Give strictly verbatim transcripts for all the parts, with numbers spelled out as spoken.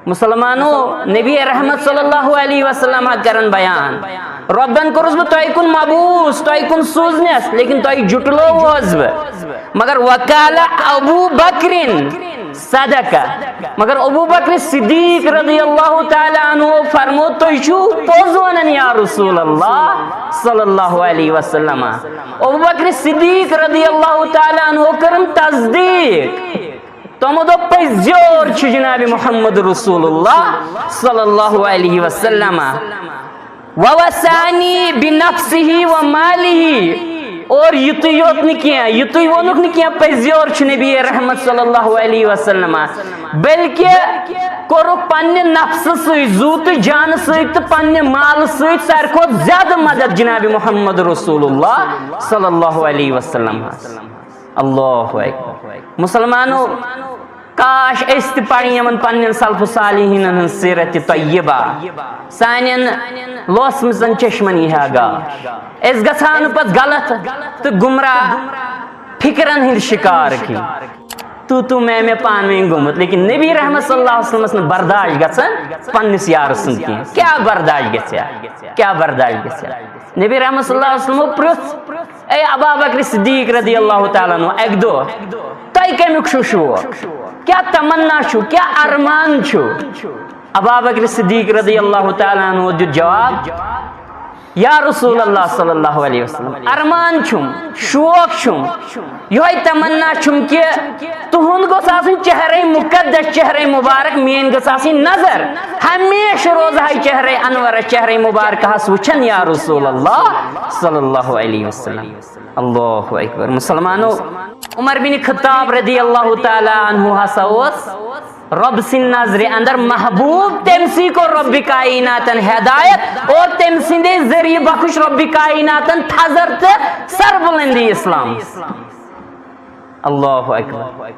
مسلمانو، نبی رحمت صلی اللہ علیہ وسلم کرن بیان، رۄبن کوٚرُس بہٕ تۄہہِ کُن مبعوث، تۄہہِ کُن سوٗزنس، لیکن تۄہہِ جُٹلووُس بہٕ۔ مگر وقال ابو بکرن صدقہ، مگر ابو بکر صدیق رضی اللہ تعالیٰ عنہ فرمو، تُہۍ چھِو پوٚز ونان یا رسول اللہ صلی اللہ علیہ وسلم۔ ابو بکر صدیق رضی اللہ تعالیٰ عنہ کٔرٕن تصدیق۔ تِمو دوٚپ، پٔزۍ یور چھُ جناب محمد رسول اللہ صلی اللہ علیہ وسلم۔ ووصانی بنفسہ و مالہ۔ اور یِتُے یوت نہٕ کینٛہہ، یِتُے ووٚنُکھ نہٕ کینٛہہ، پٔزۍ یور چھُ نبی رحمت صلی اللہ علیہ وسلم، بلکہ کوٚرُکھ پننہِ نفسہٕ سۭتۍ، زُو تہٕ جانہٕ سۭتۍ تہٕ پننہِ مالہٕ سۭتۍ ساروی کھۄتہٕ زیادٕ مدد جناب محمد رسول اللہ صلی اللہ علیہ وسلم۔ اللہ اکبر۔ مسلمانو، کاش أسۍ تہِ پرن یِمن پننٮ۪ن سلف صالحینن ہٕنٛز سیرت طیبہ، سانٮ۪ن لوسمژن چشمن یی ہا گاش۔ أسۍ گژھو نہٕ پتہٕ غلط تہٕ گمراہ فکرن ہٕنٛدۍ شکار کینٛہہ۔ تو تو میں میں پانہٕ ؤنۍ گوٚمُت، لیکن نبی رحمت صلی اللہ علیہ وسلمس نہٕ برداشت گژھان پننِس یارٕ سُنٛد کینٛہہ۔ کیٛاہ برداشت گژھِ ہا؟ کیٛاہ برداشت گژھِ ہا؟ نبی رحمت صلی اللہ علیہ وسلمو پرٛژھ، اے ابا بکر صدیق رضی اللہ تعالیٰ عنہ، اکہِ دۄہ، تۄہہِ کمیُک چھُو شوق؟ کیٛاہ تمنا چھُو؟ کیٛاہ ارمان چھُو؟ ابا بکر صدیق رضی اللہ تعالیٰ عنہ دیُت جواب، یا رسول اللہ صلی اللہ علیہ وسلم، ارمان چھُم، شوق چھُم، یِہوٚے تمنا چھُم کہِ تُہُنٛد گوٚژھ آسُن چہرے مقدس، چہرے مبارک، میٲنۍ گٔژھ آسٕنۍ نظر ہمیشہٕ روزٕ ہاے چہرے انورس، چہرے مبارکہس وٕچھان، یا رسول اللہ صلی اللہ علیہ وسلم۔ اللہ اکبر۔ مسلمانو، عمر بن خطاب رضی اللہ تعالیٰ عنہ ہسا اوس رۄب سٕنٛدِ نظرِ اندر محبوب، تٔمۍ سٕے کوٚر رۄبِ کائناتن ہدایت اور تٔمۍ سٕنٛدے ذٔریعہٕ بخش رۄبِ کائناتن تھزر تہٕ سربلندی اسلام۔ اللہ اکبر۔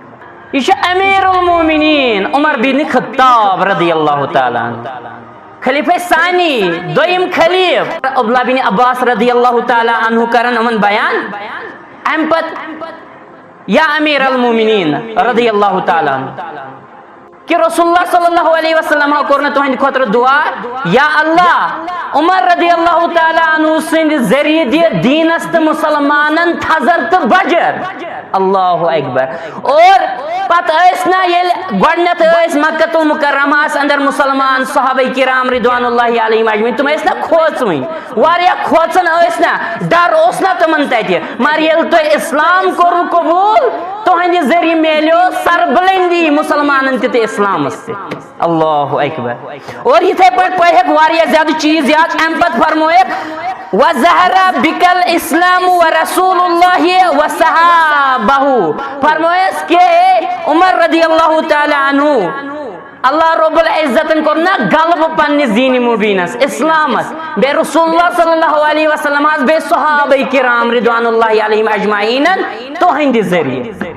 یہِ چھُ امیر المومنین عمر بن خطاب رضی اللہ تعالیٰ عنہ، خلیفہ ثانی، دوٚیِم خلیفہ۔ عبداللہ بن عباس رضی اللہ تعالیٰ عنہ کرن یِمن بیان۔ امہِ پتہٕ یا امیر المومنین رضی اللہ تعالیٰ عنہ، کہ رسول اللہ صلی اللہ علیہ وسلم کوٚر نہٕ تُہنٛدِ خٲطرٕ دعا، یا اللہ، عمر رضی اللہ تعالیٰ عنہ سٕنٛدِ ذٔریعہٕ دِ دیٖنس تہٕ مسلمانن تھزر تہٕ بجر۔ اللہ اکبر۔ اور پتہٕ ٲسۍ نہ ییٚلہِ گۄڈٕنٮ۪تھ ٲسۍ مکہ المکرمہس اندر مسلمان صحابہ کرام رضوان اللہ علیہم اجمعین، تِم ٲسۍ نہ کھوژوٕنۍ، واریاہ کھوژان ٲسۍ نہ، ڈر اوس نہ تِمن تتہِ۔ مگر ییٚلہِ تۄہہِ اسلام کوٚروٕ قبول، تُہنٛدِ ذٔریعہٕ میلیو سربلندی مسلمانن تہِ تہٕ اسلامس تہِ۔ اللہ اکبر۔ اور یِتھے پٲٹھۍ پٲٹھۍ ہیٚکہِ واریاہ زیادٕ چیٖز یاد۔ امہِ پتہٕ فرمٲیکھ، وظہر بکل اسلام و رسول اللہ و صحابہ۔ فرمٲیس کہ اے عمر رضی اللہ تعالیٰ عنہ، اللہ رب العزتن کوٚر نہ غلبہٕ پننِس دینِ مبینس، اسلامس، بیٚیہِ رسول اللہ صلی اللہ علیہ وسلمس، بیٚیہِ صحابہ کرام رضوان اللہ علیہم اجمعینن تُہنٛدِ ذٔریعہٕ۔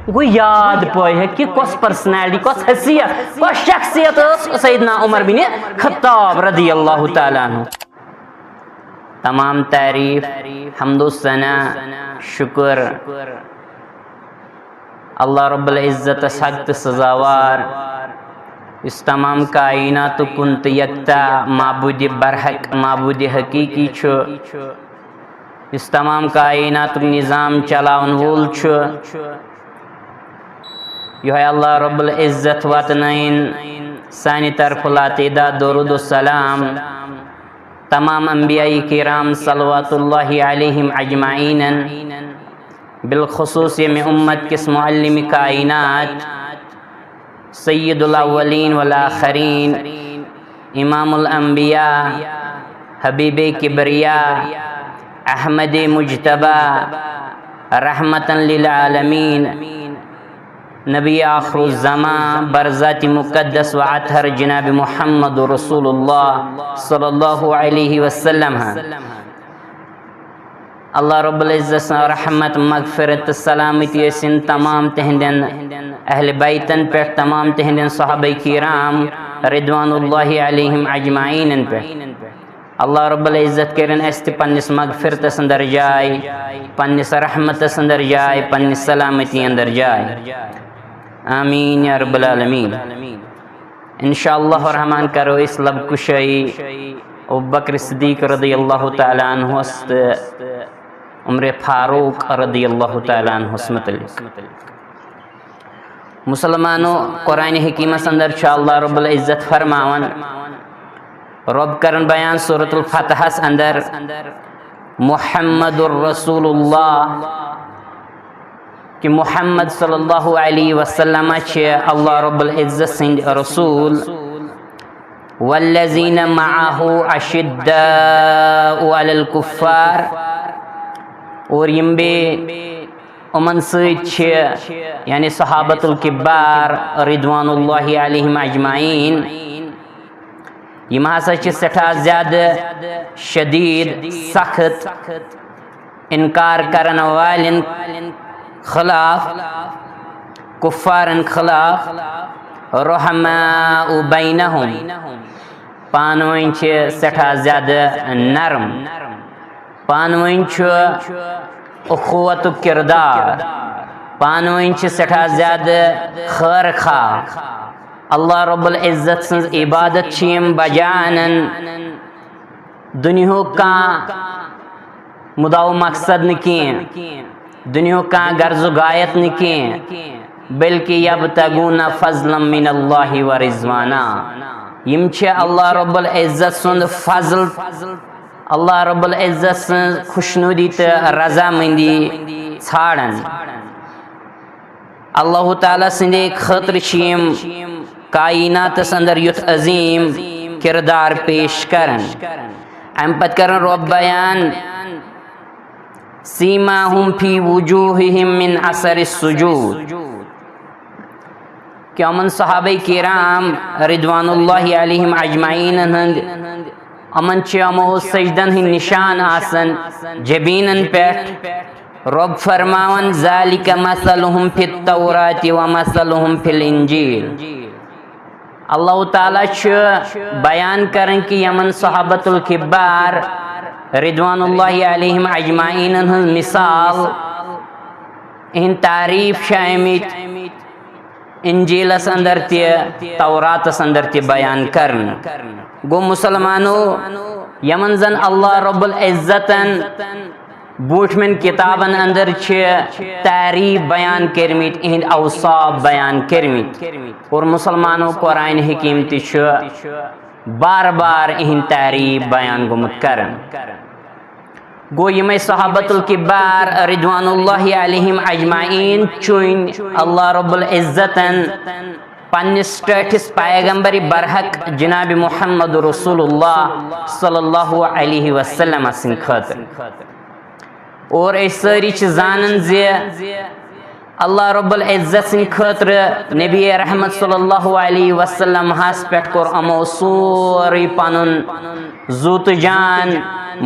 گوٚو یاد پٲیہِ کہِ کۄس پرسنالٹی، کۄس حیثیت، کۄس شخصیت ٲس سیدنا عمر بن خطاب رضی اللہ تعالیٰ عنہ۔ تمام تعریف، حمد و ثنا، شکر اللہ رب العزتس حق تہٕ سزاوار، یُس تمام کائناتُک کُن تہٕ یکتا معبود برحق، معبود حقیقی چھُ، یُس تمام کائناتُک نظام چلاون وول چھُ۔ یِہوٚے اللہ رب العزت واتنٲیِن سانہِ طرفہٕ لاتعداد درود و سلام تمام انبیاء کرام صلوات اللہ علیہم اجمعینن، بالخصوص ییٚمہِ امت کِس معلم کائنات، سید الاولین والآخرین، امام الانبیاء، حبیب کبریا، احمد مجتبی، رحمتا للعالمین، نبی آخر الزمان، برذات مقدس و اطہر جناب محمد رسول اللہ صلی اللہ علیہ وسلم۔ اللہ رب العزت سٕنٛز رحمت، مغفرت تہٕ سلامتی ٲسِن تمام تِہنٛدٮ۪ن اہل بیتن پٮ۪ٹھ، تمام تِہنٛدٮ۪ن صحابہ کرام رضوان اللہ علیہم اجمعینن پٮ۪ٹھ۔ اللہ رب العزت کٔرِن اَسہِ تہِ پننِس مغفرتس اندر جاے، پننِس رحمتس اندر جاے، پننِس سلامتی اندر جاے۔ آمین یا رب العالمین۔ انشاءاللہ الرحمن کرو أسۍ لب کشٲیی ابوبکر صدیق رضی اللہ تعالیٰ عنہس تہٕ عمر فاروق رضی اللہ تعالیٰ عنہس متعلق۔ مسلمانو، قرآن حکیمس اندر چھُ اللہ رب العزت فرماوان، رب کرن بیان سورۃ الفتحس اندر، محمد رسول اللہ، کہ محمد صلی اللہ علیہ وسلم چھِ اللہ رب العزت سٕنٛدۍ رسول۔ والذین معه اشداء علی الکفار، اور یِم بیٚیہِ یِمن سۭتۍ چھِ، یعنی صحابۃ الکبار رضوان اللہ علیہم اجمعین، یِم ہسا چھِ سٮ۪ٹھاہ زیادٕ شدیٖد، سخت، انکار کرن والٮ۪ن خلاف، کفارن خلاف، رحماء بینہم، پانہٕ ؤنۍ چھِ سٮ۪ٹھاہ زیادٕ نرم، پانہٕ ؤنۍ چھُ اخوتُک کردار، پانہٕ ؤنۍ چھِ سٮ۪ٹھاہ زیادٕ خٲر خواہ۔ اللہ رب العزت سٕنٛز عبادت چھِ یِم بجا انان، دُنیہُک کانٛہہ مُدعا و مقصد نہٕ کینٛہہ، دُنیہُک کانٛہہ غرض و غایت نہٕ کینٛہہ، بلکہ یبتغون فضلا من اللہ و رضوانا۔ یِم چھِ اللہ رب العزت سُنٛد فضل، اللہ رب العزت سٕنٛز خوشنودی تہٕ رضامندی ژھانڈان۔ اللہ تعالیٰ سٕنٛدے خٲطرٕ چھِ یِم کائناتس اندر یُتھ عظیم کردار پیش کران۔ امہِ پتہٕ کران رب بیان، سیماہم فی وجوہہم من اثر السجود، کہ یِمن صحابہ کرام رضوان اللہ علیہم اجمعین ہٕنٛدۍ یِمن چھِ یِمو سجدن ہٕنٛدۍ نشان آسان جبیٖنن پٮ۪ٹھ۔ رب فرماوان، ذالک مثلہم فی التوراۃ و مثلہم فی الانجیل۔ اللہ تعالیٰ چھُ بیان کران کہ یِمن صحابۃ الکبار رضوان اللہ علیہم اجمعینن ہٕنٛز مثال، یِہنٛد تعریف چھِ آمٕتۍ انجیلس اندر تہِ، توراتس اندر تہِ بیان کرنہٕ۔ گوٚو مسلمانو، یمن زن اللہ رب العزتن بوٗٹھمٮ۪ن کتابن اندر چھِ تعریف بیان کٔرمٕتۍ، اِہنٛدۍ اوصاف بیان کٔرمٕتۍ، اور مسلمانو قرآن حکیم تہِ چھُ بار بار اِہنٛدۍ تعریف بیان گوٚمُت کران۔ گوٚو، یِمے صحابت الکبار رضوان اللہ علیہم اجمعین چُنۍ اللہ رب العزتن پننِس ٹٲٹھِس پیغمبر برحق جناب محمد رسول اللہ صلی اللہ علیہ وسلم سٕنٛدِ خٲطرٕ۔ اور أسۍ سٲری چھِ زانان زِ اللہ رب العزت سٕنٛدِ خٲطرٕ نبی رحمت صلی اللہ علیہ وسلم ہس پٮ۪ٹھ کوٚر یِمو سورُے پنُن زُو تہٕ جان،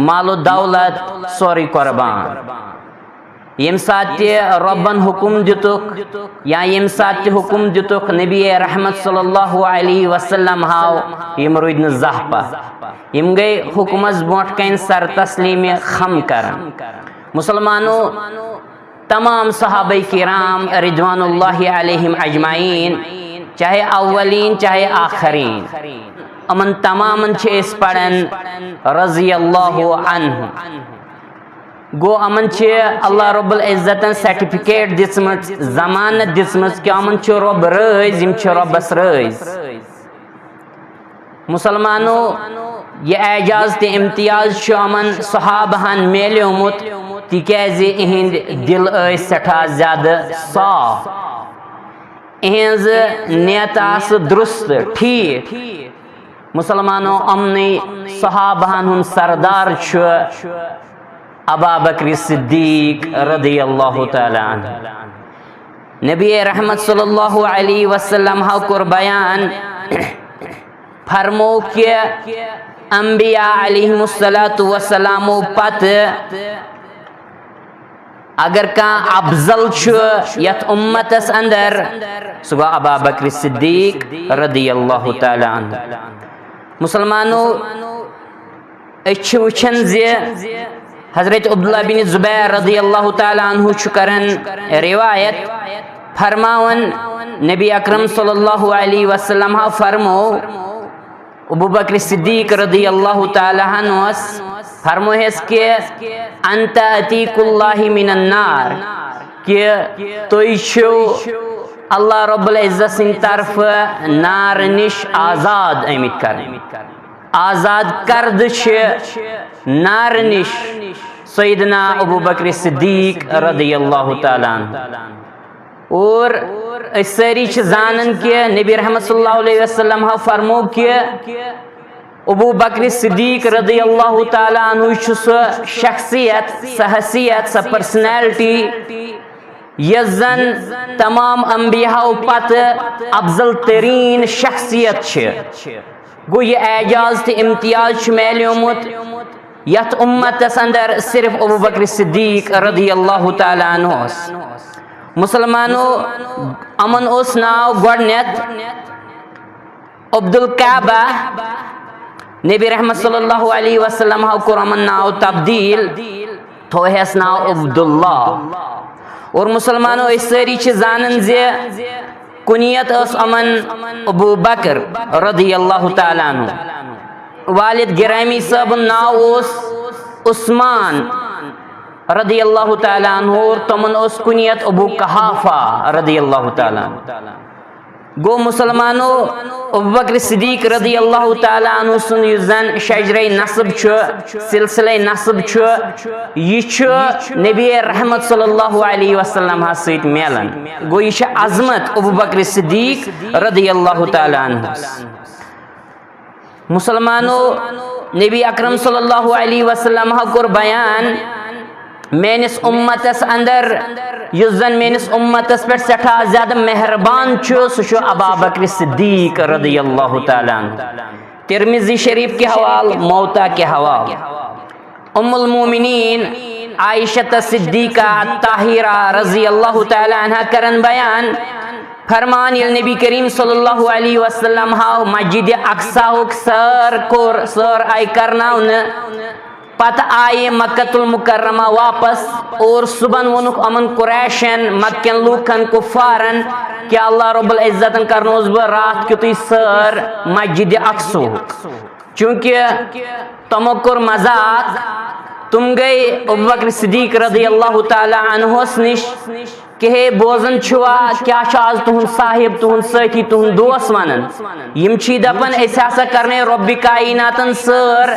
مال و دولت، سورُے قربان۔ ییٚمہِ ساتہٕ تہِ رۄبن حُکُم دِتُکھ یا ییٚمہِ ساتہٕ تہِ حُکُم دِتُکھ نبی رحمت صلی اللہ علیہ وسلم ہاو، یِم روٗدۍ نہٕ زانٛہہ پتھ۔ یِم گٔے حُکمس برونٛٹھ کنہِ سر تسلیٖمِ خم کران۔ مسلمانو، تمام صحابہ کرام رضوان اللہ علیہم اجمعین، چاہے اولین چاہے آخرین، یِمن تمامن چھِ أسۍ پران رضی اللہ عنہ۔ گوٚو، یِمن چھِ اللہ رب العزتن سرٹیفکیٹ دِژمٕژ، ضمانت دِژمٕژ کہ یِمن چھُ رۄب رٲضۍ، یِم چھِ رۄبس رٲضۍ۔ مسلمانو، یہِ اعجاز تہٕ امتیاز چھُ یِمن صحابہن میلیومُت، تِکیازِ یِہنٛدۍ دِل ٲسۍ سٮ۪ٹھاہ زیادٕ صاف، یِہنٛز نیت آسہٕ درست، ٹھیٖک۔ مسلمانو، یِمنٕے صحابہن ہُنٛد سردار چھُ ابا بکر صدیق رضی اللہ تعالیٰ عنہ۔ نبی رحمت صلی اللہ علیہ وسلم ہاو کوٚر بیان، فرمو کہ انبیاء علیہم الصلوۃ والسلامو پتہٕ اگر کانٛہہ افضل چھُ یتھ امتس اندر، سُہ گوٚو ابا بکر صدیق رضی اللہ تعالیٰ عنہ۔ مسلمانو، أسۍ چھِ وٕچھان زِ حضرت عبداللہ بن زبیر رضی اللہ تعالیٰ عنہ چھُ کران روایت، فرماوان، نبی اکرم صلی اللہ علیہ وسلم ہا فرمو، ابو بکر صدیق رضی اللہ تعالیٰ عنہ فرمو ہس کہ انت عتیق اللہ من النار، کہ تُہۍ چھِو اللہ رب العزت سٕنٛدِ طرفہٕ نار نِش آزاد آمٕتۍ کرنہٕ۔ آزاد کردٕ چھِ نار نِش سیدنا ابو بکر صدیق رضی اللہ تعالیٰ عنہ۔ اور أسۍ سٲری چھِ زانان کہ نبی رحمت صلی اللہ علیہ وسلم ہا فرمو کہ ابو بکر صدیق رضی اللہ تعالیٰ عنہ چھُ سُہ شخصیت، سۄ حیثیت، سۄ پرسنالٹی یۄس زن تمام انبیاءو پتہٕ افضل ترین شخصیت چھِ۔ گوٚو، یہِ اعجاز تہٕ امتیاز چھُ میلیومُت یتھ امتس اندر صرف ابو بکر صدیق رضی اللہ تعالیٰ عنہ اوس۔ مسلمانو، یِمن اوس ناو گۄڈٕنیتھ عبدالکعبہ۔ نبی رحمت صلی اللہ علیہ وسلم ہو کوٚر یِمن ناو تبدیل، تھوو ہس ناو عبداللہ۔ اور مسلمانو، أسۍ سٲری چھِ زانان زِ کنیت ٲس یِمن ابو بکر رضی اللہ تعالیٰ عنہ۔ والد گرامی صٲبُن ناو اوس عثمان رضی اللہ تعالیٰ عنہ، اور تِمن اوس کنیت ابو قحافہ رضی اللہ تعالیٰ عنہ۔ گوٚو مسلمانو، ابو بکر صدیق رضی اللہ تعالیٰ عنہ سُنٛد یُس زن شجرے نسب چھُ، سلسلے نسب چھُ، یہِ چھُ نبی رحمت صلی اللہ علیہ وسلم ہس سۭتۍ میلان۔ گوٚو، یہِ چھِ عظمت ابو بکر صدیق رضی اللہ تعالیٰ عنہ۔ مسلمانو، نبی اکرم صلی اللہ علیہ وسلم ہا کوٚر بیان، میٲنِس امتس اندر یُس زن میٲنِس امتس پٮ۪ٹھ سٮ۪ٹھاہ زیادٕ مہربان چھُ، سُہ چھُ ابا بکر صدیق رضی اللہ تعالیٰ عنہ۔ ترمذی شریف کے حوال، موطا کے حوال۔ ام المومنین عائشہ صدیقہ طاہرہ رضی اللہ تعالیٰ عنہ کرن بیان، فرمان، ییٚلہِ نبی کریم صلی اللہ علیہ وسلم ہاو مسجد اقصاہُک سٲر کوٚر، سٲر آیہِ کرناونہٕ، پتہٕ آیہِ مکہ المکرمہ واپس اور صبحن ووٚنُکھ یِمن قریشن، مکہ کٮ۪ن لوٗکن، کفارن، کہ اللہ رب العزتن کرنوس بہٕ راتھ کیُتُے سٲر مسجد اقصاہُک۔ چونکہ تمو کوٚر مذاق، تم گٔے ابوبکر صدیق رضی اللہ تعالیٰ عنہس نش کہ ہے، بوزان چھوا کیا چھُ آز تُہُنٛد صاحب، تُہُنٛد سٲتھی، تُہُنٛد دوست ونان؟ یم چھی دپان، أسۍ ہسا کرنے رب کائناتن سٲر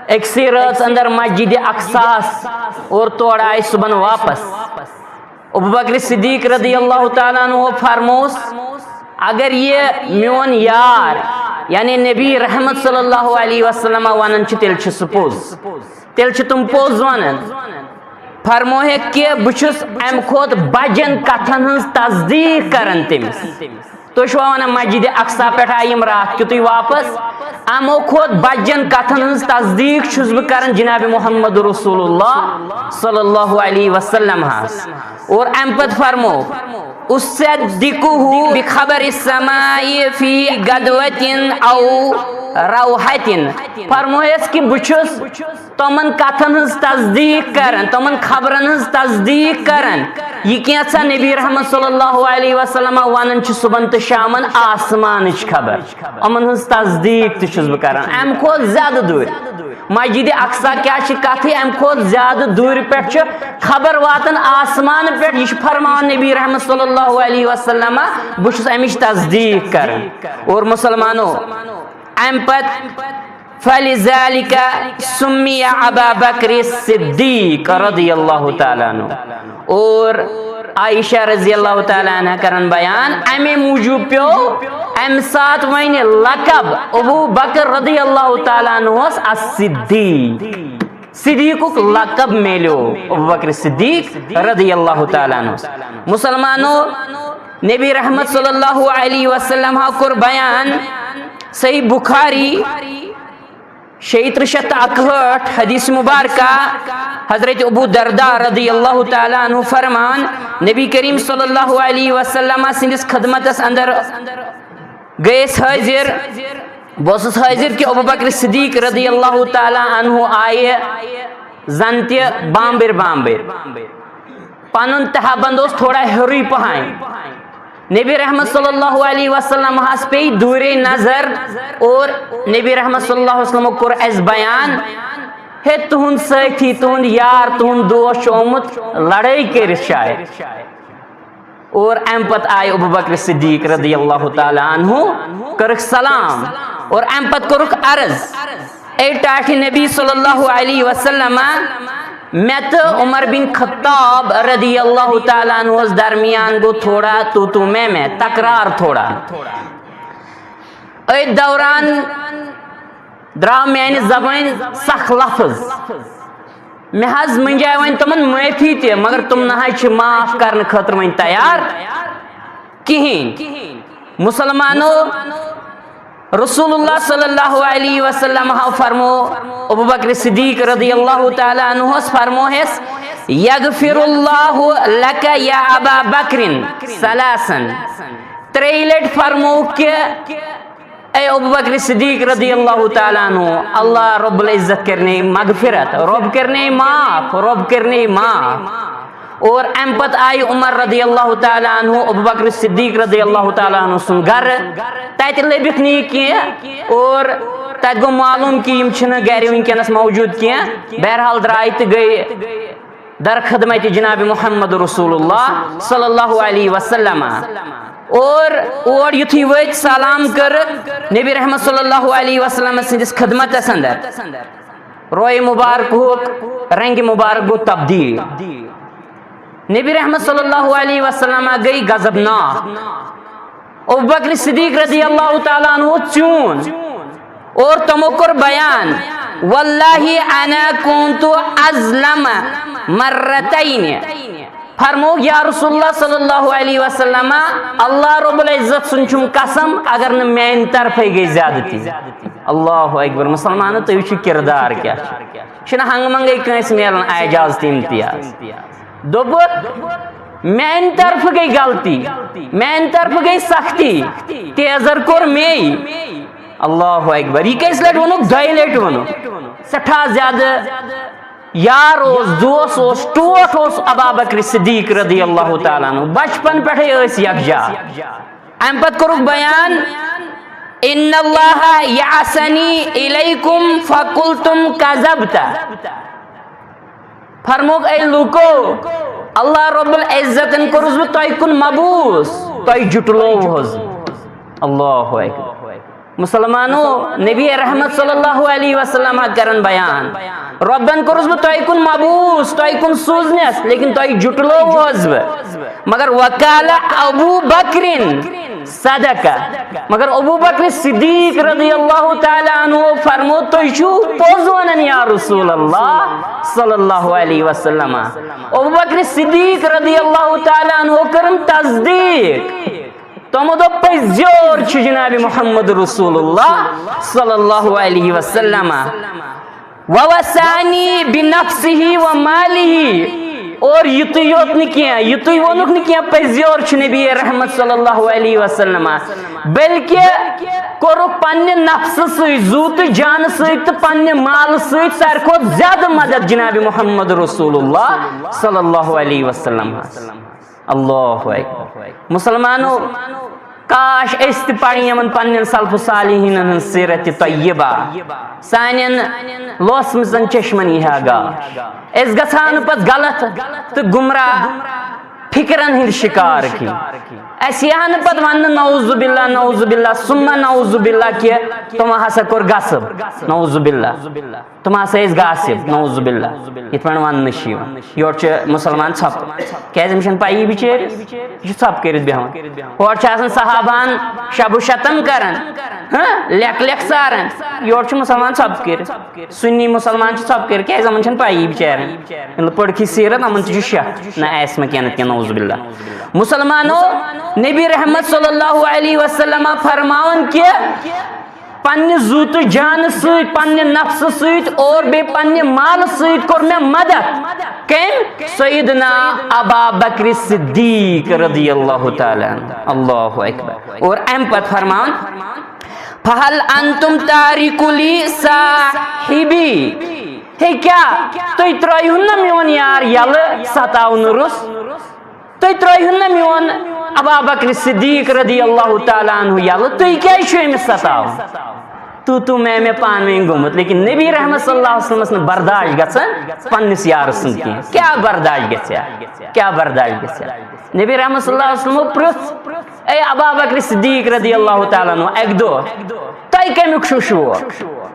أکسٕے رٲژ اندر مسجد اقصاہس اور تورٕ آے صبحن واپس۔ ابوبکر صدیق رضی اللہ تعالیٰ عنہ فرموس، اگر یہ میون یار، یعنی نبی رحمت صلی اللہ علیہ وسلم ونان چھُ، تیٚلہِ چھُ سُہ پوٚز، تیٚلہِ چھِ تِم پوٚز ونان۔ فرموہکھ کہ بہٕ چھُس امہِ کھۄتہٕ بجن کتھن ہٕنٛز تصدیق کران تٔمِس۔ تُہۍ چھِوا ونان مسجد اقصا پٮ۪ٹھ آیہِ یِم راتھ کیُتُے واپس؟ امو کھۄتہٕ بجن کتھن ہٕنٛز تصدیق چھُس بہٕ کران جناب محمد رسول اللہ صلی اللہ علیہ وسلم ہس۔ اور امہِ پتہٕ فرمو، اصدقه بخبر السماء في غدوة او روحة۔ فرمویس کہ بہٕ چھُس تِمن کتھن ہٕنٛز تصدیق کران، تِمن خبرن ہٕنٛز تصدیق کران، یہِ کینٛژھا نبی رحمت صلی اللہ علیہ وسلم ونان چھُ صبحن تہٕ شامن آسمانٕچ خبر، یِمن ہٕنٛز تصدیق تہِ چھُس بہٕ کران۔ امہِ کھۄتہٕ زیادٕ دوٗرِ مسجد اقصا کیٛاہ چھِ کتھٕے، امہِ کھۄتہٕ زیادٕ دوٗرِ پٮ۪ٹھ چھُ خبر واتان آسمان پٮ۪ٹھ۔ یہِ چھُ فرماوان نبی رحمت صلی اللہ علیہ وسلم، بہٕ چھُس امِچ تصدیق کران۔ اور مسلمانو، امہِ پتہٕ فلذلك سمي ابا بکر صدیق رضی اللہ تعالیٰ عنہ۔ اور عائشہ رضی اللہ تعالیٰ عنہ کرن بیان، امے موجوب پیو امہِ ساتہٕ وۄنۍ لقب ابو بکر رضی اللہ تعالیٰ عنہس الصدیق۔ صدیقُک لقب میلیو ابو بکر صدیق رضی اللہ تعالیٰ عنہ۔ مسلمانو، نبی رحمت صلی اللہ علیہ وسلم ہا کوٚر بیان، صحیح بخاری، شیٚیہِ ترٕٛہ شیٚتھ تہٕ اَکہٲٹھ، حدیث مبارکہ، حضرت ابو درداء رضی اللہ تعالیٰ عنہ فرمان، نبی کریم صلی اللہ علیہ وسلم سٕنٛدِس خدمتس اندر گٔے أسۍ حٲضِر۔ بہٕ اوسُس حٲضِر کہِ ابو بکر صدیق رضی اللہ تعالیٰ عنہ آیہِ زن تہِ بامبرۍ بامبرۍ۔ پنُن تہہ بند اوس تھوڑا ہیوٚرُے پہن۔ نبی رحمت صلی اللہ علیہ وسلم ہس پے دورے نظر، اور نبی رحمت صلی اللہ علیہ وسلم کوٚر اسہِ بیان، ہے تُہُنٛد سٲتھی، تُہُنٛد یار، تُہُنٛد دوست چھُ آمُت لڑٲے کٔرِتھ شاید۔ اور امہِ پتہٕ آیہِ ابو بکر صدیق رضی اللہ تعالیٰ عنہ، کٔرٕکھ سلام، اور امہِ پتہٕ کوٚرُکھ عرض، اے ٹاٹھہِ نبی صلی اللہ علیہ وسلم، مےٚ تہٕ عمر بن خطاب رضی اللہ تعالیٰ عنہس درمیان گوٚو تھوڑا تو تو میں میں، تکرار تھوڑا۔ أتھۍ دوران درٛاو میانہِ زبٲنۍ سخ لفظ۔ مےٚ حظ مٔنجاے وۄنۍ تِمن معٲفی تہِ، مگر تِم نہ حظ چھِ معاف کرنہٕ خٲطرٕ وۄنۍ تیار کِہیٖنۍ۔ مسلمانو، رسول اللہ صلی اللہ علیہ وسلم ہو فرمو، ابو بکر صدیق رضی اللہ تعالیٰ عنہس فرمو ہس، یغفر اللہ لک یا ابا بکرن ثلاثن۔ ترٛیٚیہِ لٹہِ فرمو کہ اے ابو بکر صدیق رضی اللہ تعالیٰ عنہ، اللہ رب العزت کرنے مغفرت، رب کرنے معاف، رب کرنے معاف۔ اور امہِ پتہٕ آیہِ عمر رضی اللہ تعالیٰ عنہ، ابو بکر صدیق رضی اللہ تعالیٰ عنہ سُنٛد گرٕ، تتہِ لٔبِکھ نہٕ یہِ کینٛہہ، اور تتہِ گوٚو معلوم کہِ یِم چھِنہٕ گرِ وٕنکیٚنس موجود کینٛہہ۔ بہرحال درٛاے تہٕ گٔے در خدمت جناب محمد رسول اللہ صلی اللہ علیہ وسلم۔ اور اور یُتھُے وٲتۍ، سلام کٔر نبی رحمت صلی اللہ علیہ وسلم سٕنٛدِس خدمتس اندر، روئے مبارک ہُک رنگ مبارک گوٚو تبدیل۔ نبی رحمت صلی اللہ علیہ وسلم گٔے غضبناک۔ ابو بکر صدیق رضی اللہ تعالیٰ عنہ چون اور تمو کوٚر بیان، واللہ انا کنت اظلم مرتین۔ فرموو، یا رسول اللہ صلی اللہ علیہ وسلم، اللہ رب العزت سُنٛد چھُم قسم، اگر نہٕ میانہِ طرفے گٔے زیادتی۔ اللہ اکبر۔ مسلمانو، تُہۍ وٕچھِو کردار کیٛاہ چھُ۔ چھُنہٕ ہنگہٕ منگے کٲنٛسہِ میلان اعجاز تہٕ امتیاز۔ دوٚپُکھ، میانہِ طرفہٕ گٔے غلطی، میانہِ طرفہٕ گٔے سختی، تیزر کوٚر مے۔ اللہ اکبر۔ یہِ کٔژِ لٹہِ ووٚنُکھ؟ دۄیہِ لٹہِ ووٚنُکھ۔ سٮ۪ٹھاہ زیادٕ یار اوس، دوست اوس، ٹوٹھ اوس ابا بکر صدیق رضی اللہ تعالیٰ عنہ۔ بچپن پٮ۪ٹھے ٲسۍ یکجا۔ امہِ پتہٕ کوٚرُکھ بیان، ان اللہ یعصنی الیکم فقلتم کذبت۔ فرمووُکھ، اے لوٗکو، اللہ رب العزتن کوٚرُس بہٕ تۄہہِ کُن مبعوث، تۄہہِ جُٹلووُس۔ اللہ اکبر۔ مسلمانو، نبی رحمت صلی اللہ علیہ وسلم کرن بیان، رۄبن کوٚرُس بہٕ تۄہہِ کُن مبعوث، تۄہہِ کُن سوٗزنس، لیکن تۄہہِ جُٹلووُس بہٕ۔ مگر وقال ابو بکرن صدق۔ مگر ابو بکر صدیق رضی اللہ تعالیٰ عنہ فرمو، تُہۍ چھِو پوٚز ونان یا رسول اللہ صلی اللہ علیہ وسلم۔ ابو بکر صدیق رضی اللہ تعالیٰ عنہ کٔرٕن تصدیق۔ تِمو دوٚپ، پٔزۍ یور چھُ جناب محمد رسول اللہ صلی اللہ علیہ وسلم۔ ووصانی بنفسہ و مالہ۔ اور یُتُے یوت نہٕ کینٛہہ، یُتُے ووٚنُکھ نہٕ کینٛہہ، پٔزۍ یور چھُ نبی رحمت صلی اللہ علیہ وسلم، بلکہ کوٚرُکھ پننہِ نفسہٕ سۭتۍ، زُو تہٕ جانہٕ سۭتۍ تہٕ پننہِ مالہٕ سۭتۍ ساروی کھۄتہٕ زیادٕ مدد جناب محمد رسول اللہ صلی اللہ علیہ وسلم۔ اللہ اکبر۔ مسلمانو، کاش أسۍ تہِ پرن یِمن پننٮ۪ن سلف صالحینن ہٕنٛز سیرت طیبہ، سانٮ۪ن لوسمژن چشمن یی ہا گاش۔ أسۍ گژھو نہٕ پتہٕ غلط تہٕ گمراہ فکرن ہٕنٛدۍ شکار کینٛہہ۔ اسہِ یی ہا نہٕ پتہٕ وننہٕ، نعوذ باللہ، نعوذ باللہ، ثم نعوذ باللہ، کہِ تِمو ہسا کوٚر غصب، نعوذ باللہ۔ تِم ہسا ٲسۍ غاصب، نعوذ باللہ، یِتھ پٲٹھۍ وننہٕ چھُ یِوان۔ یورٕ چھُ مسلمان ژھۄپہٕ۔ کیازِ؟ أمِس چھَنہٕ پَیی بِچٲرِس، یہِ چھُ ژھۄپہٕ کٔرِتھ بیٚہوان۔ اورٕ چھِ آسان صحابہن شب و شتم کران، ہاں، لیکھ لیکھ ساران۔ یورٕ چھُ مسلمان ژھۄپہٕ کٔرِتھ۔ سُنی مسلمان چھُ ژھۄپہٕ کٔرِتھ، کیازِ؟ یِمن چھَنہٕ پَیی بِچارٮ۪ن۔ ییٚلہِ پٔرکھی سیٖرت، یِمن تہِ چھُ شک، نہ آسہِ ما کینٛہہ نتہٕ کینٛہہ، نعوذ باللہ۔ مسلمانو، نبی رحمت صلی اللہ علیہ وسلم فرماوان کہِ پننہِ زُو تہٕ جانہٕ سۭتۍ، پننہِ نفسہٕ سۭتۍ اور بیٚیہِ پننہِ مالہٕ سۭتۍ کوٚر مےٚ مدد۔ کٔمۍ؟ سیدنا ابا بکر صدیق رضی اللہ تعالیٰ عنہ۔ اللہ اکبر۔ اور امہِ پتہٕ فرمان، فہل انتم تارکو لی صاحبی؟ ہے کیٛاہ تُہۍ ترٛٲیِو نہ میون یار یلہٕ ستاونہٕ روٚس؟ تُہۍ ترٛٲیِو نہ میون ابا بکر صدیق رضی اللہ تعالیٰ عنہ یلہٕ، تُہۍ کیٛازِ چھِو أمِس ستاوان؟ تو تو میں میں پانہٕ ؤنۍ گوٚمُت، لیکن نبی رحمت صلی اللہ علیہ وسلمس نہٕ برداشت گژھان پننِس یارٕ سُنٛد کینٛہہ۔ کیٛاہ برداشت گژھِ ہا؟ کیٛاہ برداشت گژھِ ہا؟ نبی رحمت صلی اللہ علیہ وسلمو پرٛژھ، اے ابا بکر صدیق رضی اللہ تعالیٰ عنہ، اکہِ دۄہ، تۄہہِ کمیُک چھُو شوق؟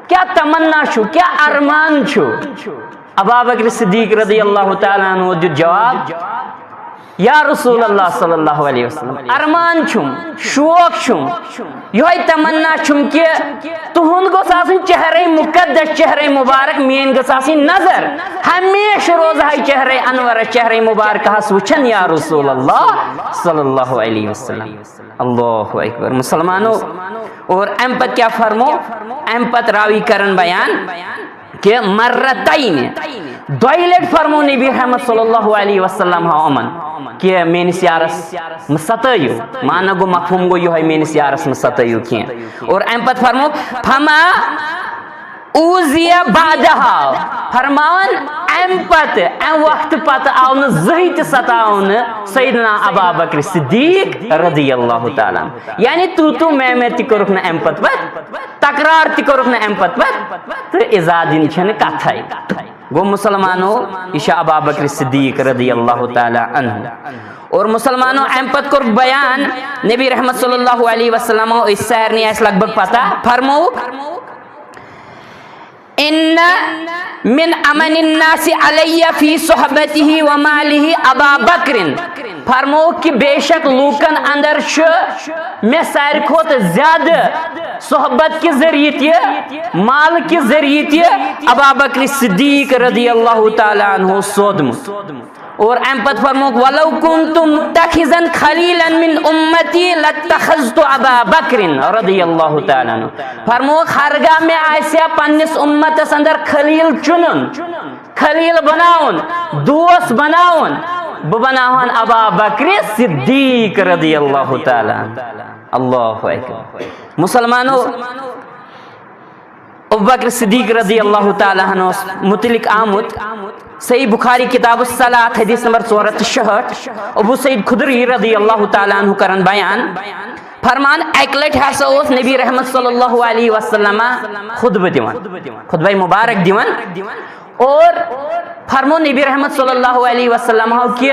کیٛاہ تمنا چھُو؟ کیٛاہ ارمان چھُو؟ ابا بکر صدیق رضی اللہ تعالیٰ عنہ دیُت جواب، یا رسول اللہ صلی اللہ علیہ وسلم، ارمان چھُم، شوق چھُم، یہے تمنا چھُم کہ تُہُنٛد گوٚژھ آسُن چہرے مقدس، چہرے مبارک، میٲنۍ گٔژھ آسٕنۍ نظر ہمیشہ روزہے چہرے انورس، چہرے مبارکہس وٕچھان، یا رسول اللہ صلی اللہ علیہ وسلم۔ اللہ اکبر۔ مسلمانو، اور امہِ پتہٕ کیٛاہ فرمو؟ امہِ پتہٕ راوی کرن بیان کہ مرتین، دۄیہِ لٹہِ فرمو نبی رحمت صلی اللہ علیہ وسلم ہا یِمن کہ میٲنِس یارس مہ ستٲیِو۔ معنی گوٚو، مفہوم گوٚو یہے، میٲنِس یارس مہ ستٲیِو کینٛہہ۔ اور امہِ پتہٕ فرمو، فما اوذی بعدہا، فرماوان امہِ پتہٕ، امہِ وقتہٕ پتہٕ آو نہٕ زٕہٕے تہِ ستاونہٕ سیدنا ابا بکر صدیق رضی اللہ تعالیٰ عنہ۔ یعنی تو تو میں میں تہِ کوٚرُکھ نہٕ امہِ پتہٕ پتہٕ، تکرار تہِ کوٚرُکھ نہٕ امہِ پتہٕ پتہٕ، تہٕ اِزا دِنٕچ چھنہٕ کتھے۔ گوٚو مسلمانو، یہِ چھُ ابا بکر صدیق رضی اللہ تعالیٰ عنہ۔ اور مسلمانو، امہِ پتہٕ کوٚر بیان نبی رحمت صلی اللہ علیہ وسلمو، أسۍ سارنٕے آسہِ لگ بھگ پتہ، فرمووُکھ، ان من امن الناس علی فی صحبتہ و مالہ ابا بکر۔ فرمووُکھ کہ بے شک لوٗکن اندر چھُ مےٚ ساروی کھۄتہٕ زیادٕ صحبت کہِ ذٔریعہٕ تہِ، مال کہِ ذٔریعہٕ تہِ ابا بکر صدیق رضی اللہ تعالیٰ عنہ سودمُت۔ اور امہِ پتہٕ فرمووُکھ، ولو کنت متخذا خلیلا من امتی لاتخذت ابا بکر رضی اللہ تعالیٰ عنہ۔ فرمووُکھ، ہرگاہ مےٚ آسہِ ہا پننِس امتس اندر خلیل چُنُن، خلیل بناوُن، دوست بناوُن، بہٕ بناوہن ابا بکر صدیق رضی اللہ تعالیٰ عنہ۔ اللہ اکبر۔ مسلمانو، ابو بکر صدیق رضی اللہ تعالیٰ عنہ متعلق آمُت صحیح بخاری کتاب الصلاۃ حدیث نمبر ژور ہتھ تہٕ شُہٲٹھ، ابو سعید خدری رضی اللہ تعالیٰ عنہ کران بیان، فرمان، اکہِ لٹہِ ہسا اوس نبی رحمت صلی اللہ علیہ وسلم خطبہ دِوان، خطبہ مبارک دِوان، اور فرمو نبی رحمت صلی اللہ علیہ وسلم کہ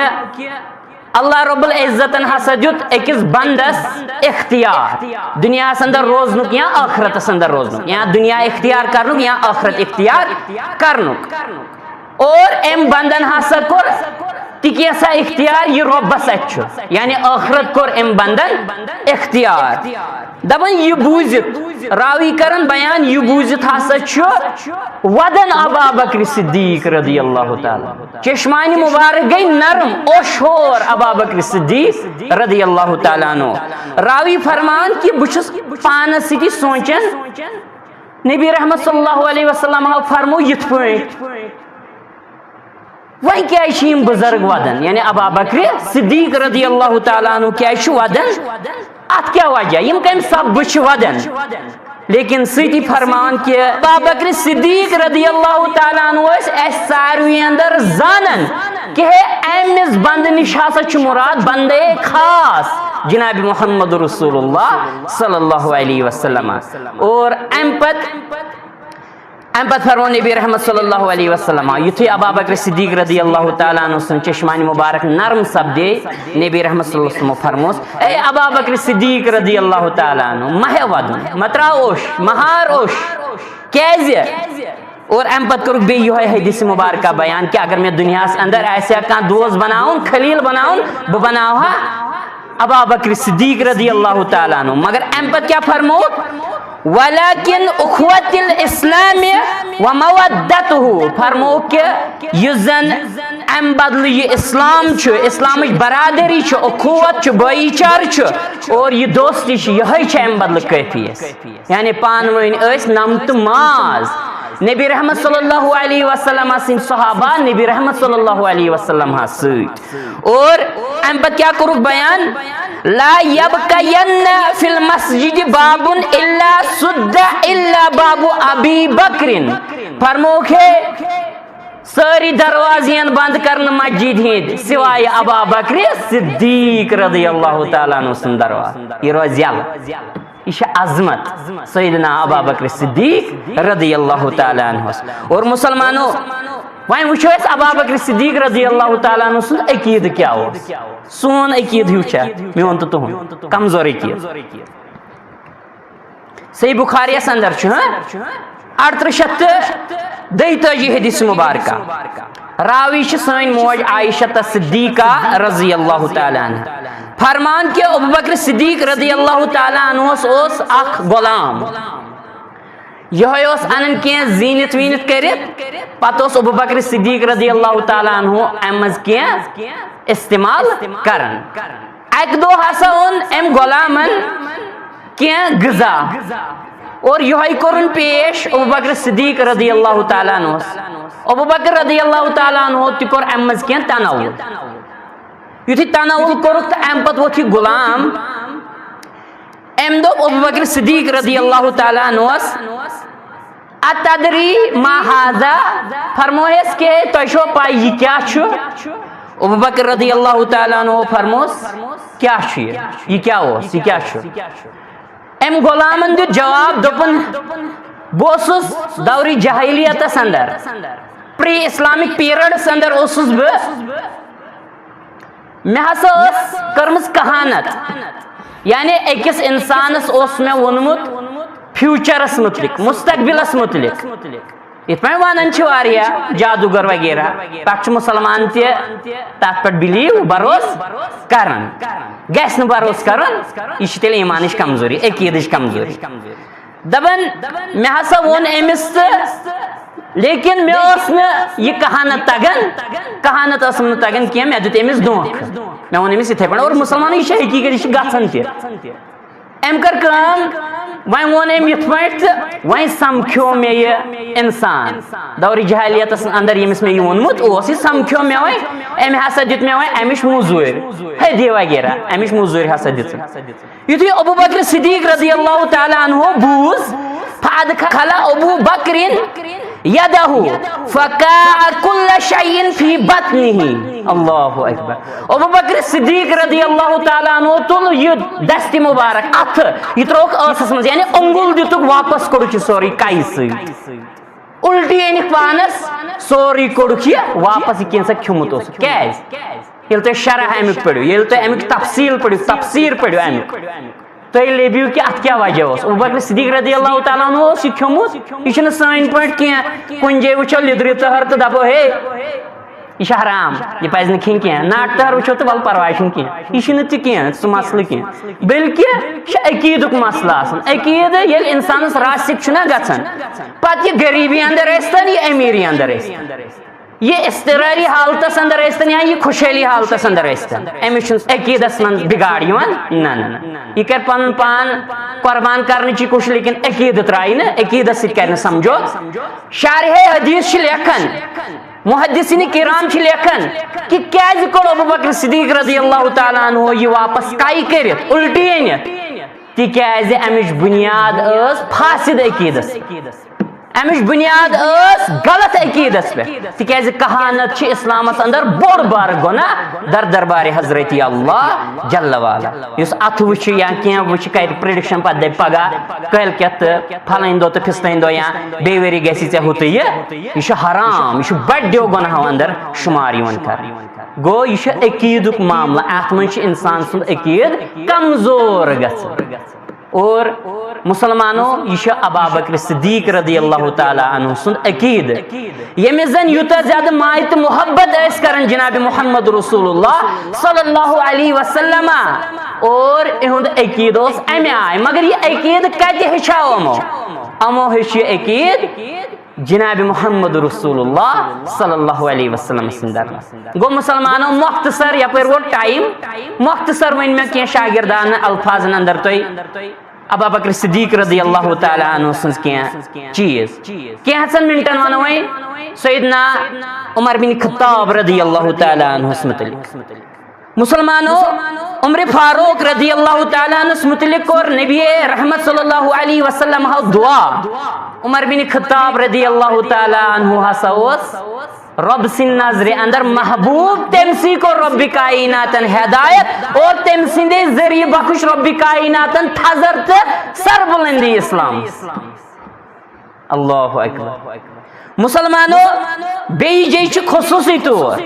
اللہ رب العزتن ہسا دیُت أکِس بندس اختیار دنیاہس اندر روزنُک یا ٲخرتس اندر روزنُک، یا دنیا اختیار کرنُک یا ٲخرت اختیار کرنُک۔ اور أمۍ بندن ہسا کوٚر تہِ کینٛژھا اختیار، یہِ رۄبس اتھِ چھُ، یعنی ٲخرت کوٚر أمۍ بندن اختیار۔ دپان، یہِ بوٗزِتھ، راوی کران بیان، یہِ بوٗزِتھ ہسا چھُ ودان ابا بکر صدیق رضی اللہ تعالیٰ، چشمانِ مبارک گٔے نرم، اوٚش ہور ابا بکر صدیق رضی اللہ تعالیٰ عنہ۔ راوی فرمان کہ بہٕ چھُس پانس سۭتی سونچان، نبی رحمت صلی اللہ علیہ وسلم ہو فرمو یِتھ پٲٹھۍ۔ وۄنۍ کیٛازِ چھِ یِم بُزرگ ودان؟ یعنی ابا بکر صدیق رضی اللہ تعالیٰ عنہ کیٛازِ چھُ ودان؟ اتھ کیٛاہ وجہ؟ یِم کمہِ سببہٕ چھِ ودان؟ لیکن سۭتی فرمان کہ ابا بکر صدیق رضی اللہ تعالیٰ عنہ ٲسۍ اسہِ ساروی اندر زانان کہ ہے، أمِس بندٕ نِش ہسا چھُ مراد بندے خاص جناب محمد رسول اللہ صلی اللہ علیہ وسلم۔ اور امہِ پتہٕ امہِ پتہٕ فرموو نبی رحمت صلی اللہ علیہ وسلم، یُتھُے ابا بکر صدیق رضی اللہ تعالیٰ عنہ سُنٛد چشمانِ مبارک نرم سپدے، نبی رحمت صلی اللہ علیہ وسلم فرموس، اے ابا بکر صدیق رضی اللہ تعالیٰ عنہ، مہ ہے ودُن، مہ تراو اوٚش، مہ ہار اوٚش۔ کیازِ؟ اور امہِ پتہٕ کوٚرُکھ بیٚیہِ یِہوٚے حدیث مبارکہ بیان کہ اگر مےٚ دُنیاہس اندر آسہِ ہا کانٛہہ دوست بناوُن، خلیل بناوُن، بہٕ بناوہا ابا بکر صدیق رضی اللہ تعالیٰ عنہ۔ مگر امہِ پتہٕ کیٛاہ فرمووُکھ؟ ولیکن اخوت الاسلام و مودتہ، فرمووُکھ کہ یُس زن امہِ بدلہٕ یہِ اسلام چھُ، اسلامٕچ برادری چھِ، اخوت چھِ، بٲیی چارٕ چھُ، اور یہِ دوستی چھِ، یِہوٚے چھِ امہِ بدلہٕ کٲفی اَسہِ۔ یعنی پانہٕ ؤنۍ ٲسۍ نم تہٕ ماز۔ نبی رحمت صلی اللہ علیہ وسلم سٕنٛدۍ صحابہ نبی رحمت صلی اللہ علیہ وسلم ہس سۭتۍ۔ اور امہِ پتہٕ کیٛاہ کوٚرُکھ بیان؟ لا یبقین فی المسجد باب الا سد الا باب ابی بکرن۔ فرمووُکھ ہے، سٲری دروازٕ یِن بنٛد کرنہٕ مسجد ہٕنٛدۍ، سوائے ابا بکر صدیق رضی اللہ تعالیٰ عنہ سُنٛد دروازٕ، یہِ روزِ یَلہٕ۔ یہِ چھِ عظمت سیدنا ابا بکر صدیق رضی اللہ تعالیٰ عنہس۔ اور مسلمانو، وۄنۍ وٕچھو أسۍ ابا بکر صدیق رضی اللہ تعالیٰ عنہ سُنٛد عقیٖدٕ کیٛاہ اوس، سون عقیٖدٕ ہیوٗ چھا میون تہٕ تُہُنٛد؟ کمزور عقیٖدٕ۔ صحیح بخاریس اندر چھُ، ہاں؟ اَرترٕہ شیٚتھ تہٕ دۄیتٲجی حدیث مبارکہ۔ راوی چھِ سٲنۍ موج عائشہ صدیقہ رضی اللہ تعالیٰ عنہ۔ فرمان کہِ ابوبکر صدیق رضی اللہ تعالیٰ عنہ اوس، اوس اکھ غلام۔ یِہوٚے اوس انان کینٛہہ زیٖنِتھ ویٖنِتھ کٔرِتھ، پتہٕ اوس ابوبکر صدیق رضی اللہ تعالیٰ عنہ امہِ منٛز کینٛہہ استعمال کران۔ اکہِ دۄہ ہسا اوٚن أمۍ غلامن کینٛہہ غذا اور یِہوٚے کوٚرُن پیش ابوبکر صدیق رضی اللہ تعالیٰ عنہس۔ ابوبکر رضی اللہ تعالیٰ عنہ تہِ کوٚر امہِ منٛز کینٛہہ تناول۔ یُتھُے تناول کوٚرُکھ تہٕ امہِ پتہٕ ووٚتھ یہِ غلام۔ أمۍ دوٚپ ابوبکر صدیق رضی اللہ تعالیٰ عنہس، "اتدری ما ہذا؟" فرموہس کہ تۄہہِ چھو پاے یہِ کیٛاہ چھُ؟ ابوبکر رضی اللہ تعالیٰ عنہ فرموس، "کیٛاہ چھُ یہِ؟ یہِ کیٛاہ اوس؟ یہِ کیٛاہ چھُ؟" أمۍ غلامن دیُت جواب، دوٚپُن، "بہٕ اوسُس دورِ جاہلیتس اندر، پری اسلامک پیریڈس اندر اوسُس بہٕ، مےٚ ہسا ٲس کٔرمٕژ کہانت، یعنی أکِس انسانس اوس مےٚ ووٚنمُت فیوچرس متعلق، مستقبلس متعلق۔" یِتھ پٲٹھۍ ونان چھِ واریاہ جادوگر وغیرہ، تتھ چھُ مسلمان تہِ تتھ پٮ۪ٹھ بلیو، بھروسہٕ کران۔ گژھِ نہٕ بھروسہٕ کرُن، یہِ چھِ تیٚلہِ ایٖمانٕچ کمزوری، عقیٖدٕچ کمزوری۔ دپان، مےٚ ہسا ووٚن أمِس تہٕ، لیکن مےٚ ٲس نہٕ یہِ کہانت تگان، کہانت ٲسٕم نہٕ تگان کینٛہہ، مےٚ دیُت أمِس دھونٛکھٕ۔ مےٚ ووٚن أمِس یِتھَے پٲٹھۍ، اور مسلمانن یہِ چھِ حقیٖقت، یہِ چھِ گژھان تہِ۔ أمۍ کٔر کٲم، وۄنۍ ووٚن أمۍ یِتھ پٲٹھۍ تہٕ وۄنۍ سمکھیو مےٚ یہِ انسان۔ دورِ جاہلیتس اندر ییٚمِس مےٚ یہِ ووٚنمُت اوس، یہِ سمکھیو مےٚ وۄنۍ، أمۍ ہسا دیُت مےٚ وۄنۍ اَمِچ موٚزوٗرۍ، ہدیہِ وغیرہ، اَمِچ موٚزوٗرۍ ہسا دِژٕن۔ یُتھُے ابو بکر صدیق رضی اللہ تعالیٰ عنہ بوٗز، فادخل ابو بکر یدہ فقاع کل شیء فی بطنہ۔ اللہ اکبر۔ ابو بکر صدیق رضی اللہ تعالیٰ عنہ تُل یہِ دستِ مبارک اتھٕ، یہِ ترٛووُکھ ٲسس منٛز، یعنی اوٚنگُل دِتُکھ واپس، کوٚڑُکھ یہِ سورُے کَیہِ سۭتۍ۔ الٹی أنِکھ پانس، سورُے کوٚڑُکھ یہِ واپس، یہِ کینٛژھا کھیوٚمُت اوس۔ کیٛازِ؟ ییٚلہِ تُہۍ شرح امیُک پٔرِو، ییٚلہِ تُہۍ امیُک تفصیٖل پٔرِو، تفسیٖر پٔرِو امیُک، تُہۍ لٔبِو کہِ اتھ کیٛاہ وجہ اوس۔ ابو بکر صدیق رضی اللہ تعالیٰ عنہ اوس یہِ کھیوٚمُت، یہِ چھُنہٕ سٲنۍ پٲٹھۍ کینٛہہ۔ کُنہِ جایہِ وٕچھو لیٚدرِ تٔہر تہٕ دپو، ہے، یہِ چھِ حرام، یہِ پزِ نہٕ کھیٚنۍ کینٛہہ۔ ناٹہٕ تٔہر وٕچھو تہٕ ولہٕ پرواے چھُنہٕ کینٛہہ، یہِ چھُنہٕ تہِ کینٛہہ، سُہ مسلہٕ کینٛہہ۔ بلکہِ یہِ چھُ عقیٖدُک مسلہٕ آسان۔ عقیٖدٕ ییٚلہِ انسانس راسِک چھُنہ گژھان، پتہٕ یہِ غریٖبی اندر ٲسۍتن، یہِ امیٖری اندر ٲسۍتن، یہِ اضطراری حالتس اندر ٲسۍتن یا یہِ خۄشحٲلی حالتس اندر ٲسۍتن، أمِس چھُنہٕ عقیٖدس منٛز بگاڑ یِوان۔ نہ، نہ، نہ۔ یہِ کرِ پنُن پان قربان کرنٕچ کوٗشش، لیکن عقیٖدٕ ترٛایہِ نہٕ، عقیٖدس سۭتۍ کرِ نہٕ سمجھوتہٕ۔ شارح حدیث چھِ لیکھان، محدثین کرام چھِ لیکھان کہِ کیازِ کوٚڑ ابو بکر صدیق رضی اللہ تعالیٰ عنہ یہِ واپس کَیہِ کٔرِتھ، الٹی أنِتھ؟ تِکیازِ اَمِچ بُنیاد ٲس فاسد عقیٖدس۔ اَمِچ بُنیاد ٲس غلط عقیٖدس پٮ۪ٹھ، تِکیازِ کہانت چھِ اِسلامس اندر بوٚڑ بار گۄناہ در دربارِ حضرت اللہ جل وعلا۔ یُس اَتھٕ وٕچھِ یا کینٛہہ وٕچھِ، کرِ prediction، پتہٕ دَپہِ پگاہ کٲلۍ کٮ۪تھ تہٕ پھلٲنۍ دۄہ تہٕ فِستٲنۍ دۄہ یا بیٚیہِ ؤری گژھِ ژےٚ ہُتُے یہِ، یہِ چھُ حرام، یہِ چھُ بڑیو گۄناہو اندر شُمار یِوان کرنہٕ۔ گوٚو، یہِ چھُ عقیٖدُک معاملہٕ، اَتھ منٛز چھُ اِنسان سُنٛد عقیٖد کمزور گژھان۔ اور مسلمانو، یہِ چھُ ابا بکر صدیق رضی اللہ تعالیٰ عنہ سُنٛد عقیٖدٕ، ییٚمِس زن یوٗتاہ زیادٕ ماے تہٕ محبت ٲسۍ کران جناب محمد رسول اللہ صلی اللہ علیہ وسلم، اور یِہُنٛد عقیٖدٕ اوس امہِ آیہِ۔ مگر یہِ عقیٖدٕ کتہِ ہیٚچھاو یِمو؟ یِمو ہیٚچھ یہِ عقیٖدٕ جناب محمد رسول اللہ صلی اللہ علیہ وسلم سٕنٛدِ درمیان۔ گوٚو مسلمانو، مختصر، یپٲرۍ ووت time، مختصر ؤنۍ مےٚ کینٛہہ شاگردانہٕ الفاظن اندر تۄہہِ ابا بکر صدیق رضی اللہ تعالیٰ عنہ سٕنٛز کینٛہہ چیٖز۔ کینٛژن منٹن ونو وۄنۍ سیدنا عمر بن خطاب رضی اللہ تعالیٰ عنہس متعلق۔ مسلمانو، عمر فاروق رضی اللہ تعالیٰ عنہس متعلق کوٚر نبی رحمت صلی اللہ علیہ وسلم ہو دعا۔ عمر بن خطاب رضی اللہ تعالیٰ عنہ ہسا اوس رۄب سٕنٛدِ نظرِ اندر محبوب، تٔمۍ سٕے کوٚر رۄبِ کائناتن ہدایت اور تٔمۍ سٕنٛدے ذٔریعہٕ بخش رۄبِ کائناتن تھزر تہٕ سربلندی اسلام۔ اللہ اکبر۔ مسلمانو، بیٚیہِ جایہِ چھُ خصوٗصی طور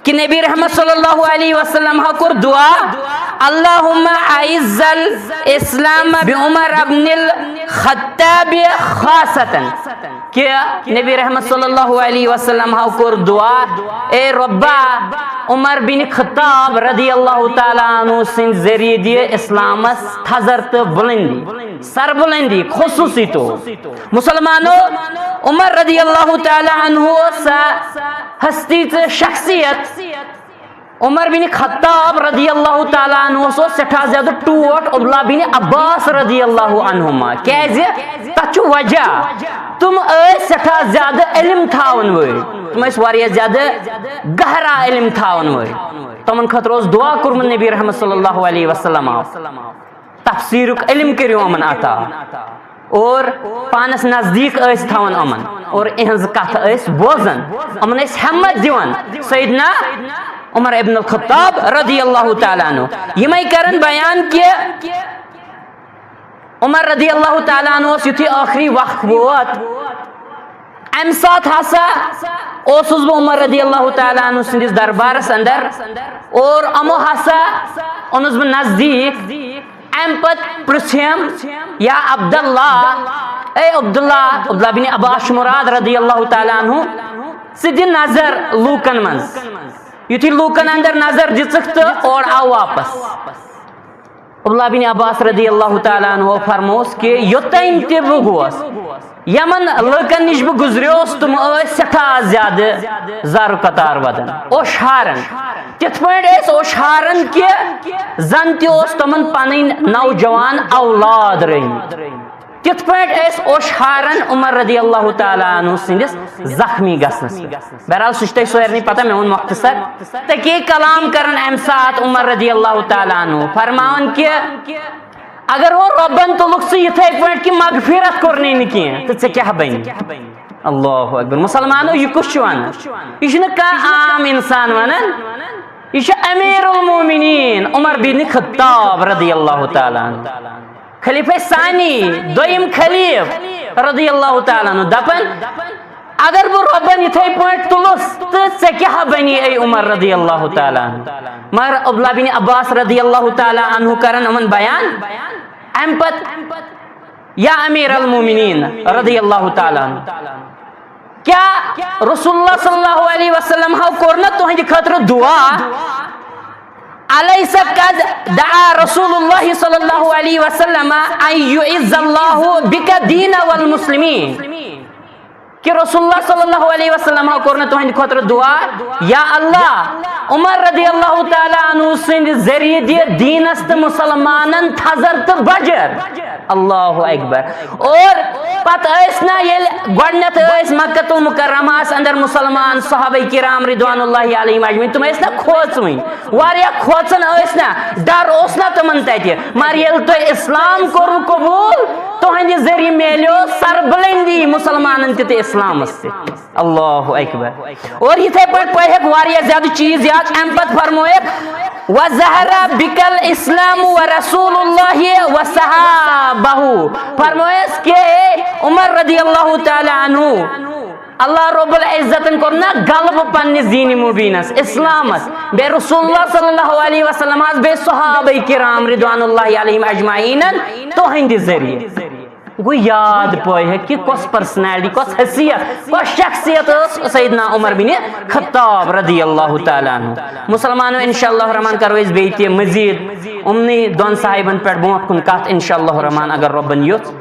کہِ نبی رحمت صلی اللہ علیہ وسلم ہا کوٚر دعا، اللہم اعز الاسلام بعمر ابن الخطاب خاصتاً، کہِ نبی رحمت صلی اللہ علیہ وسلم ہا کوٚر دعا، اے رۄبا، عمر بن خطاب رضی اللہ تعالیٰ عنہ سٕنٛدِ ذٔریعہٕ دِ اسلامس تھزر تہٕ بلندی، سربلندی خصوٗصی طور۔ مسلمانو، عمر رضی اللہ تعالیٰ عنہ اوس سۄ ہستی تہٕ شخصیت، عمر بن خطاب رضی اللہ تعالیٰ عنہ اوس سٮ۪ٹھاہ زیادٕ ٹوٹھ عبداللہ بن عباس رضی اللہ عنہما۔ کیازِ؟ تتھ چھُ وجہ، تِم ٲسۍ سٮ۪ٹھاہ زیادٕ علم تھاون وٲلۍ، تِم ٲسۍ واریاہ زیادٕ گہرا علم تھاون وٲلۍ۔ تِمن خٲطرٕ اوس دعا کوٚرمُت نبی رحمت صلی اللہ علیہ وسلم۔ تفسیرُک علم کٔرِو یِمن عطا اور پانس نزدیٖک ٲسۍ تھاوان یِمن اور یِہنٛز کتھ ٲسۍ بوزان، یِمن ٲسۍ ہمت دِوان۔ سیدنا عمر ابن الخطاب رضی اللہ تعالیٰ عنہ یِمے کرن بیان کہِ عمر رضی اللہ تعالیٰ عنہ اوس یُتھُے ٲخری وقت ووت، امہِ ساتہٕ ہسا اوسُس بہٕ عمر رضی اللہ تعالیٰ عنہ سٕنٛدِس دربارس اندر اور یِمو ہسا اوٚنُس بہٕ نزدیٖک۔ امہِ پتہٕ پرٛژھِم، یا عبداللہ، اے عبداللہ، عبداللہ بن عباس چھُ مراد رضی اللہ تعالیٰ عنہ، ژٕ دِ نظر لوٗکن منٛز۔ یُتھُے لوٗکن اندر نظر دِژٕکھ تہٕ اورٕ آو واپس۔ عبداللہ بن عباس رضی اللہ تعالیٰ عنہ فرموس کہِ یوٚتام تہِ بہٕ گوس، یمن لوٗکن نِش بہٕ گُزریوس، تِم ٲسۍ سٮ۪ٹھاہ زیادٕ زارٕ قطار ودان، اوٚش ہاران۔ تِتھ پٲٹھۍ ٲسۍ اوٚش ہاران کہِ زن تہِ اوس تِمن پنٕنۍ نوجوان اولاد رٲومٕتۍ۔ تِتھ پٲٹھۍ ٲسۍ اوٚش ہاران عمر رضی اللہ تعالیٰ عنہ سٕنٛدِس زخمی گژھنس پٮ۪ٹھ۔ بہرحال، سُہ چھُ تۄہہِ سارنٕے پتہ، مےٚ ووٚن مۄختصر۔ تہٕ کینٛہہ کلام کرن امہِ ساتہٕ عمر رضی اللہ تعالیٰ عنہ فرماوان کہِ اگر وۄنۍ رۄبن تُلُکھ ژٕ یِتھے پٲٹھۍ کہِ مغفرت کوٚرنے نہٕ کینٛہہ، تہٕ ژےٚ کیٛاہ بنہِ؟ اللہ اکبر۔ مسلمانو، یہِ کُس چھُ ونان؟ یہِ چھُنہٕ کانٛہہ عام انسان ونان، یہِ چھُ امیر المومنین عمر بن خطاب رضی اللہ تعالیٰ عنہ، خلیفہ ثانی، دوٚیِم خلیف رضی اللہ تعالیٰ عنہ، دپان، اگر بہٕ رۄبن یِتھے پٲٹھۍ تُلُس تہٕ ژےٚ کیٛاہ بنی اے عمر رضی اللہ تعالیٰ عنہ؟ مگر عبداللہ بن عباس رضی اللہ تعالیٰ عنہ کرن یِمن بیان۔ امہِ پتہٕ، یا امیر المومنین رضی اللہ تعالیٰ عنہ، کیا رسول اللہ صلی اللہ علیہ وسلم ہو کوٚر نہ تُہنٛدِ خٲطرٕ دعا؟ الیس قد دعا رسول اللہ صلی اللہ علیہ وسلم ان یعز اللہ بک دین والمسلمین؟ کہ رسول اللہ صلی اللہ علیہ وسلم ہو کوٚر نہ تُہنٛدِ خٲطرٕ دعا، یا اللہ، عمر رضی اللہ تعالیٰ عنہ سٕنٛدِ ذٔریعہٕ دِ دیٖنس تہٕ مسلمانن تھزر تہٕ بجر۔ اللہ اکبر۔ اور پتہٕ ٲسۍ نہ ییٚلہِ گۄڈٕنٮ۪تھ ٲسۍ مکہ المکرمہس اندر مسلمان صحابہ کرام رضوان اللہ علیہم اجمعین، تِم ٲسۍ نہ کھوژوٕنۍ، واریاہ کھوژان ٲسۍ نہ، ڈر اوس نہ تِمن تتہِ۔ مگر ییٚلہِ تۄہہِ اسلام کوٚروٕ قبول، تُہنٛدِ ذٔریعہٕ میلیو سربلندی مسلمانن تہِ تہٕ اسلامس تہِ۔ اللہ اکبر۔ اور یِتھے پٲٹھۍ پٲیہکھ واریاہ زیادٕ چیٖز یاد۔ امہِ پتہٕ فرمٲیکھ، وظہر بک الاسلام ورسول اللہ وصحابہ۔ فرمٲیس کہ اے عمر رضی اللہ تعالیٰ عنہ، اللہ رب العزتن کوٚر نہ غلبہٕ پننِس دین مبینس، اسلامس، بیٚیہِ رسول اللہ صلی اللہ علیہ وسلمس، بیٚیہِ صحابہ کرام رضوان اللہ علیہم اجمعینن تُہنٛدِ ذٔریعہٕ۔ گوٚو یاد پٲیہکھ کہ کۄس پرسنالٹی، کۄس حیثیت، کۄس شخصیت ٲس سیدنا عمر بن خطاب رضی اللہ تعالیٰ عنہ۔ مسلمانو، انشاءاللہ الرحمن کرو أسۍ بیٚیہِ تہِ مزید یِمنٕے دۄن صاحبن پٮ۪ٹھ برونٛٹھ کُن کتھ، انشاءاللہ الرحمن، اگر رۄبن یوٚژھ۔